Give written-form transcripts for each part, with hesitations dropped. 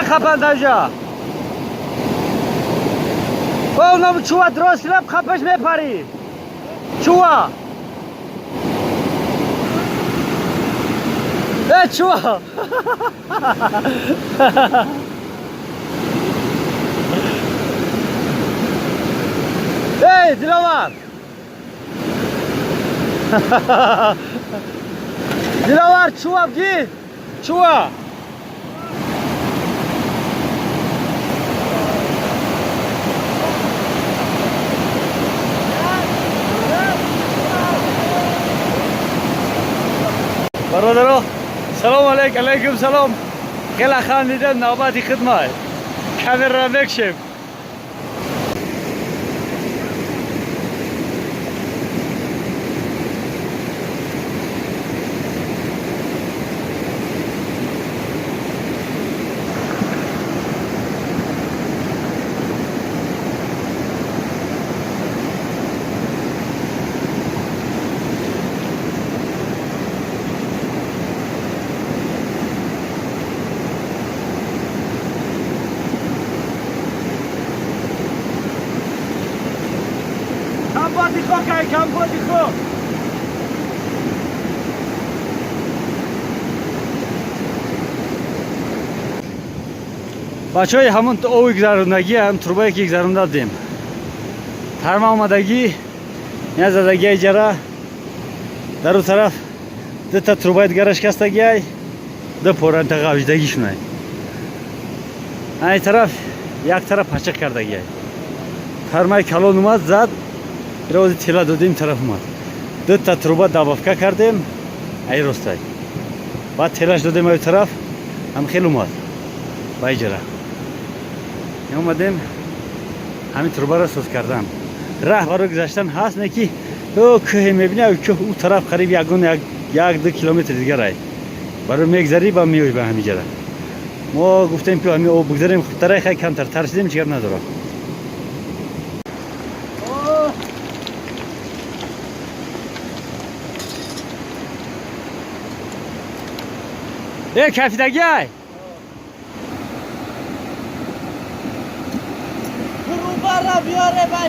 Мехапанд ажа. О, нам чува дрос лаб хапаш мепари. Чува. Э, чува. Эй, Диловар. Диловар, чува бги. Чува. Бародаро, салом алейк, алейкум салом. Хеле хандидем, навбати хидмат. Камера мекшем. Кам боди хо. Бачаҳои ҳамон ови гузарондагӣ, ҳам трубае ки гузаронда будем. Тарма омадагӣ, я задагиай ҷара, дар у тараф дута трубаи дигара шикастагиай, ду поранта ғавжидагӣ шунай. Ай тараф як тараф пачақ кардагиай. Тармаи калон омад, зад, рози тела додем, тараф омад. Дута труба добавка кардем, ай ростай. Баъд телаш додем ай тараф, ҳам хел омад. Ба иҷара. Омадем ҳамин трубаро соз кардан. Раҳ барои гузаштан ҳаст, не ки ё кӯҳе мебини, ё кӯҳ у тараф қариб ягон як ду километр дигар ай. Барои мегзарӣ ба меои ба ҳамин ҷара. Мо гуфтем ки ҳамин об бигзарем хубтарай, хай камтар тарсидем, чӣ гап надорад. Э, кафидагиай? Трубара биёре ба.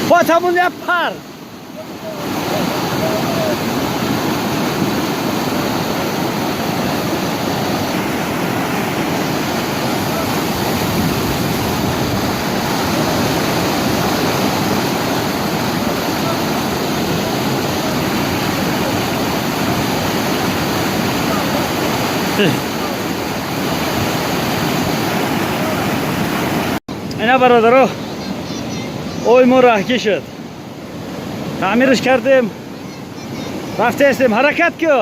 Потамун я пар. Ина бародаро, ой мо раҳгӣ шуд. Таъмирш кардем. Рафтаестем, ҳаракат ку.